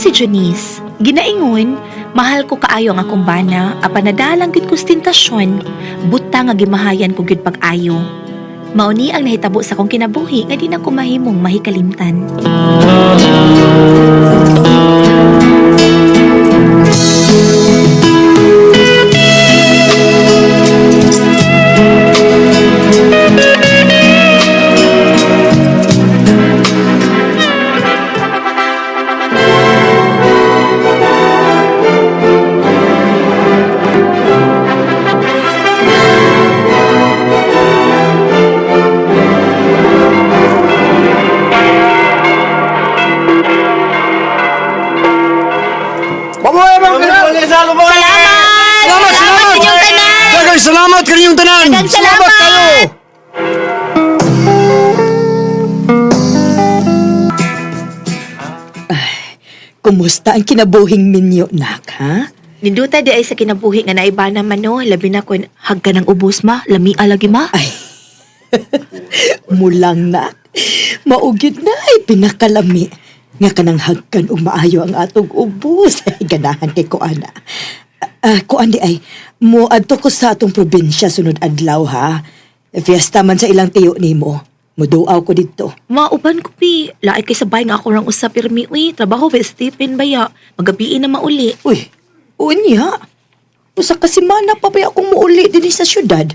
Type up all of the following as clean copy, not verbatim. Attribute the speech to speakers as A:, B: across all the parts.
A: si Janice. Ginaingon, mahal ko kaayo ang akong bana, apan nadalang gid ko sa tentasyon, buta nga gimahayan ko gid pag-ayo. Mao ni ang nahitabo sa akong kinabuhi nga di na ko mahimong mahikalimtan.
B: Mabuhay bang
A: Salamat!
B: Salamat, salamat!
A: inyong tanan!
B: Daghang salamat kaninyong tanan!
A: Daghang salamat!
B: kayo!
C: Kumusta ang kinabuhing minyo, nak, ha?
A: Ninduta di ay sa kinabuhi nga naiba naman no, labi na kun hagka ng ubos ma, lami alagi ma.
C: Ay, mulang, nak. Maugid na ay pinakalami. Nga kanang hagkan ug maayo ang atong ubos. Ay, ganahan kay kuana. Kuan di ay, moadto ko sa atong probinsya sunod adlaw, ha? Fiesta man sa ilang tiyo nimo. Muduaw ko didto.
A: Mauban ko pi, laay kay sabay nga ako rang usa pirmi uy, trabaho ba Stephen baya, magabiin na mauli.
C: Uy, unya. Usa ka semana pa ba akong muuli dinhi sa syudad?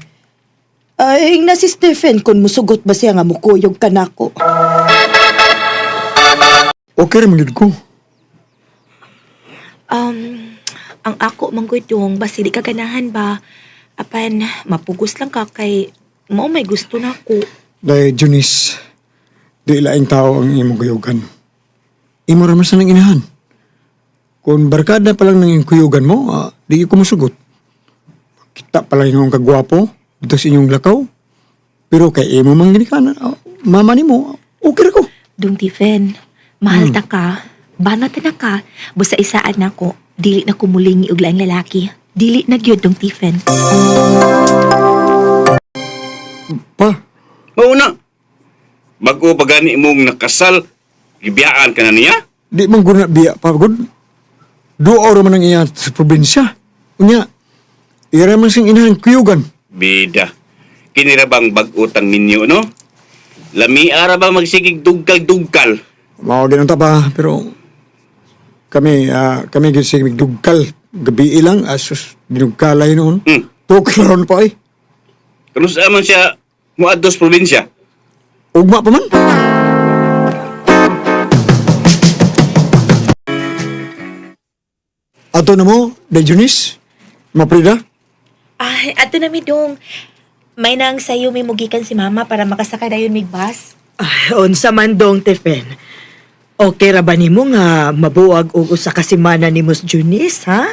C: Ay, na si Stephen kung musugot ba siya nga mukuyog ka nako.
B: Okay ra man gyud ko.
A: Um, ang ako manggudong basi di ka ganahan ba, apan mapugos lang ka kay mao may gusto na ko.
B: Dahil Junice, di laing tao ang imong kuyugan. Imo ra man sa nang inahan. Kung barkada pa lang ng kuyugan mo, di ko musugot. Kita pa lang imong kagwapo dito sa inyong lakaw. Pero kay imo man ginikanan, mama nimo, okay ra ko.
A: Dung Tifen, mahal ta ka, banat na ka, busa isaan nako, dili na kumulingi og laing lalaki. Dili na gyud Dung Tifen.
B: Pa,
D: Mauna. Bago pa gani mong nakasal, gibiyaan ka na niya?
B: di man gud na biya pa gud. Duo ra man ang iya sa probinsya. Unya, ira man sing inahan kuyugan.
D: Bida. Kini ra bang bag-utang ninyo, no? Lamia ra ba magsigig dugkal-dugkal?
B: Mao ganun ta pa, pero kami kami gyud sige dugkal gabi lang asus dinugkalay noon. Tukron pa eh.
D: Kanus man siya muadtos probinsya?
B: Ugma pa man. Ato na mo, De Junis, Maprida.
A: Ay, ato na mi dong. May nang sayo may mugikan si mama para makasakay dayon mig bus.
C: Ay, unsa man dong, Tefen. Okay ra ba nimo nga mabuwag og usa ka semana ni Mos Junis, ha?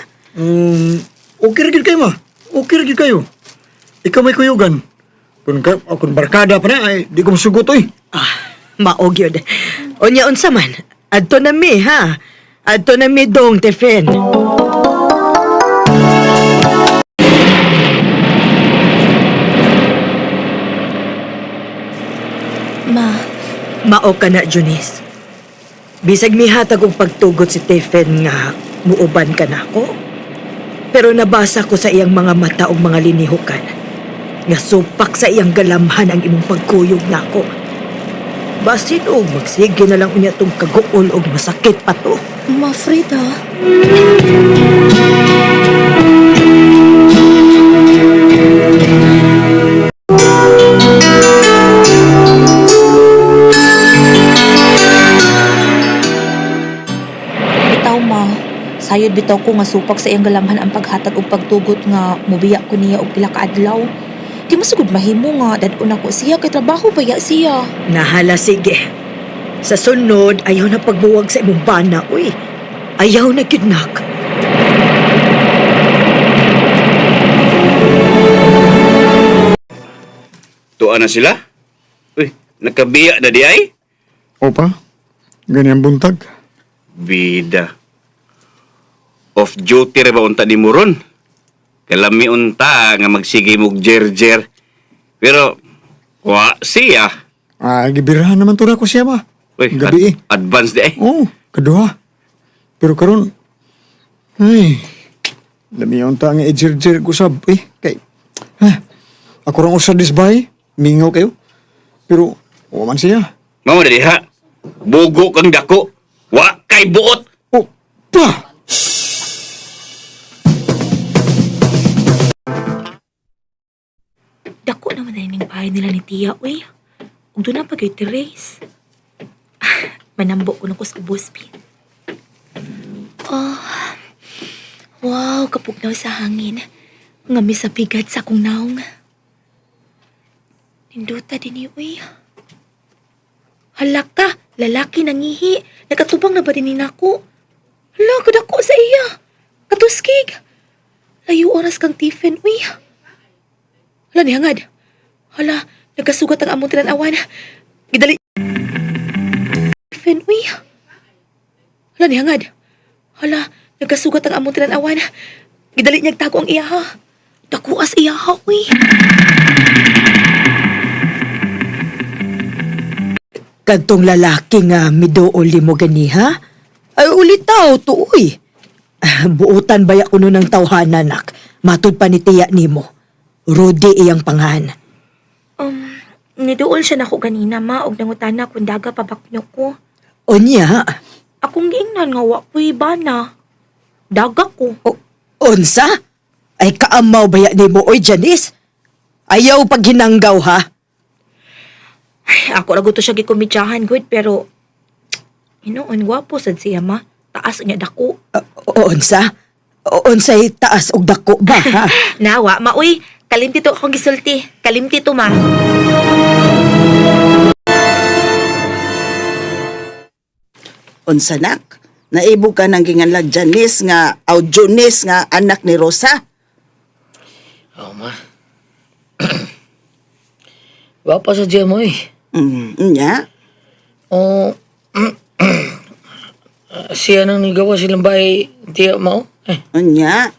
B: Okay ra gyud kayo ma. Okay ra gyud kayo. Ikaw may kuyugan. Kung, ka, o, kung barkada pa na, ay, di ko masugot oy.
C: Ah, maog yun. Unya unsa man? Adto na mi, ha? Adto na mi dong, Tefen.
A: Ma,
C: Mao ka na, Junis. Bisag mihatag og pagtugot si Tefen nga muuban ka nako. Pero nabasa ko sa iyang mga mata og mga linihukan nga supak sa iyang galamhan ang imong pagkuyog nako. Basin og magsige na lang unya tong kaguol og masakit pa to.
A: Ma Frida. Bitaw ma, sayod bitaw ko nga supak sa iyang galamhan ang paghatag og pagtugot nga mubiya ko niya og pila ka adlaw. Di masugod mahimo nga dad-on ako siya kay trabaho baya siya.
C: Nahala sige. Sa sunod, ayaw na pagbuwag sa imong bana, uy. Ayaw na gyud nak.
D: Tuwa na sila? Uy, nakabiya na di ay?
B: Opa, ganyan buntag.
D: Bida. Off duty ra ba unta ni Muron? Kalami unta nga magsige mog jer-jer. Pero, wa siya.
B: Ah, gibirahan naman to na ko siya ba?
D: Uy,
B: Gabi eh.
D: advance di ay.
B: Oo, kaduha. Pero karon ay, lami ta nga i-jer-jer ko sab eh kay ha, ako rang usa disbay, mingaw kayo. Pero wa man siya.
D: Mao na diha. Bugo kang dako. Wa kay buot.
B: Oh, pa.
A: Dako naman na ining bahay nila ni Tia, uy. Ug doon na pag Therese. Ah, manambo ko na ko sa ubos, pi. Oh, wow, kapugnaw sa hangin. Ngami sa bigat sa akong naong. Ninduta din ni, uy. Hala ka, lalaki nangihi. Nakatubang na ba din ni nako? Hala, kadako sa iya. Katuskig. Layo oras kang Tiffin, uy. Hala, nihangad. Hala, nagkasugat ang among tinanawan. Gidali. Tiffin, uy. Hala, nihangad. Hala, nagkasugat ang among tinanawan. Gidali niyag tago ang iyaha. Dakuas iyaha, uy.
C: Kadtong lalaki nga midool mo ganiha? Ay ulitaw tuoy. Buutan baya kuno ng tawhana nak. Matud pa ni tiya nimo. Rudy iyang pangan.
A: Niduol siya nako ganina, ma, og nangutana kung daga pabaknyo ko.
C: Unya,
A: Akong giingnan nga wa ko'y bana. Daga ko.
C: o, unsa? Ay kaamaw baya nimo oy Janice? Ayaw paghinanggaw ha.
A: Ay, ako ra gusto siya gikomedyahan, good, pero inoon, gwapo sad siya, ma. Taas niya dako.
C: O, unsa? O, unsay taas og dako ba ha?
A: Nawa, ma, uy, kalimti to akong gisulti. Kalimti to, ma.
E: Unsa nak? Naibog ka ng ginganlag Janice nga, aw Junice nga anak ni Rosa.
F: Oo, ma. Gwapa sa diya mo eh.
E: Nya.
F: Oo. Siya nang nigawa silang bahay tiya mo. Eh,
E: Unya.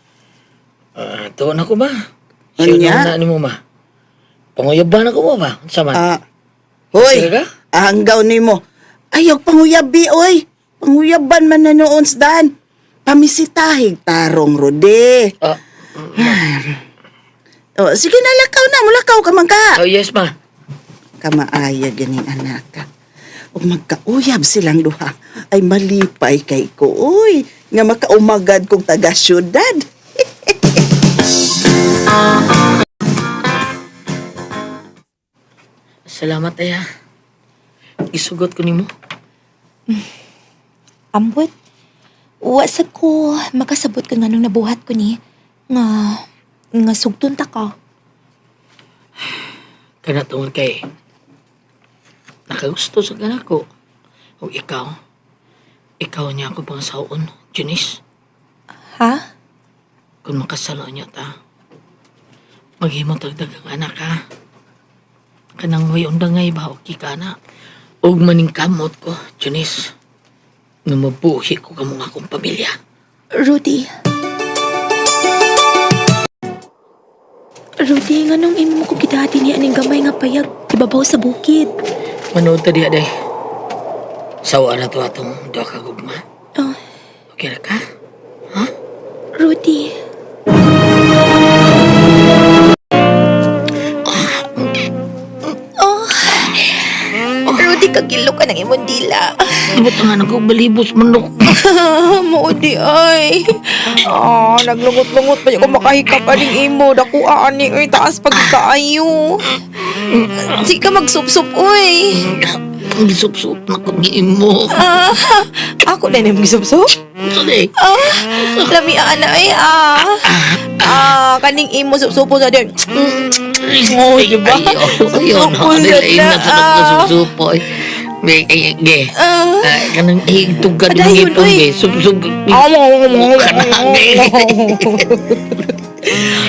F: tuon ako ba? Siya
E: Unya?
F: nang na ni mo ma. Panguyab ba na ko mo ba? Unsa man?
E: Ah, hoy,
F: Sige ka?
E: ahanggaw nimo. Ayaw panguyabi, oy. Panguyaban man na noon sdan. Pamisitahig tarong rode.
F: Ah,
E: Oh, sige na, lakaw na. Mulakaw ka man ka.
F: oh, yes ma.
E: Kamaaya ganing anak. Ug magkauyab silang duha ay malipay kay ko. Uy, nga makaumagad kong taga syudad.
F: Salamat ay ha. Isugot ko nimo.
A: Ambot, wa sa ko makasabot ka nga nung nabuhat ko ni nga nga sugton ta ka.
F: Kana tungod kay nakagusto sa kana ko. O ikaw, ikaw niya ako pangasaon, Janice.
A: Ha?
F: Kung makasalo niya ta, maghimo tagdag ang anak ha. Kanang way undangay ba o kikana. Og maning kamot ko, Janice. Nga mabuhi ko kamong akong pamilya.
A: Rudy. Rudy, nga nung imo ko gidati niya aning gamay nga payag ibabaw sa bukid.
F: Manood ta diha day. Sawa na to atong duha ka gugma.
A: Oh,
F: Okay ra ka?
A: Rudy. Oh. Rudy, kagilo ka ng imong dila.
F: Ibot nga nako balibos manok.
G: Maudi ay. Ah, naglungot-lungot pa ko makahikap aning imo. Dako ani oy taas pagkaayo.
A: Sige ka magsupsup, uy.
F: Gisup-sup na ko ni imo.
G: Ah, ako na nimo gisupsup.
F: Sorry.
G: Ah, lami ana ay ah. Ah, kaning imo supsupo sa din. Oh, di ba?
F: Ayaw,
G: Supsupo
F: na.
G: sa
F: Lain na sa
G: ah.
F: nagkasupsupo. May, ay, ge.
G: Ah.
F: Ah, kanang higtog ka ng
G: Adayon,
F: ipon,
G: uy.
F: ge. Sup-sup.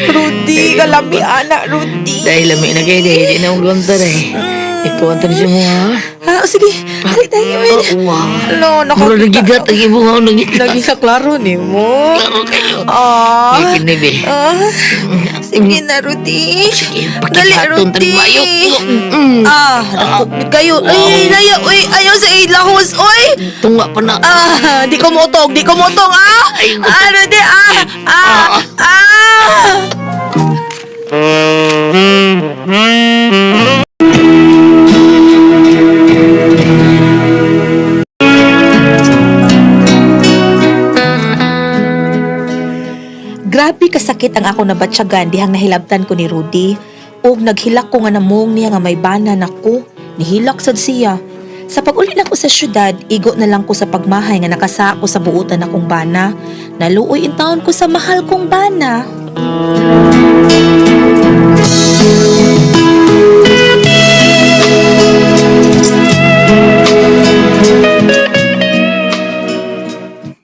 G: Rudy, kalami ana, Rudy.
F: Dahil lami na kayo, dahil di na akong gontar eh. Ikaw ang siya mo, ha?
G: O, sige, dali tayo.
F: Oh, wow.
G: Alo, nako.
F: Mura nagigat ang imong ako nagigat.
G: Lagi sa klaro ni mo.
F: Klaro kayo.
G: Ah.
F: May kinibi.
G: Ah. Sige na, Rudy.
F: Sige,
G: Dali,
F: pakihaton
G: Rudy.
F: tani mayo.
G: Ah, naku, kayo. Ay, layo. Uy, ayaw sa ilahos. Uy!
F: Tunga pa na.
G: Ah, di ko motong, di ko motong, ah!
F: Ay,
G: Ah, Rudy, ah! Ah! Ah! Grabe kasakit ang ako nabatsyagan dihang nahilabtan ko ni Rudy. Ug naghilak ko nga namong niya nga may bana nako. Nihilak sad siya. Sa pag-uli nako sa syudad, igo na lang ko sa pagmahay nga nakasako sa buutan akong bana. Naluoy in taon ko sa mahal kong bana.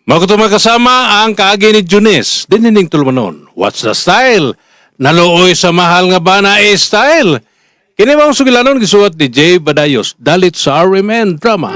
H: Magkutuma kasama ang kaagi ni Junis, dinining tulumanon. What's the style? Naluoy sa mahal nga bana eh style. Kini maong sugilanon gisuwat ni Jay Badayos, dalit sa RMN Drama.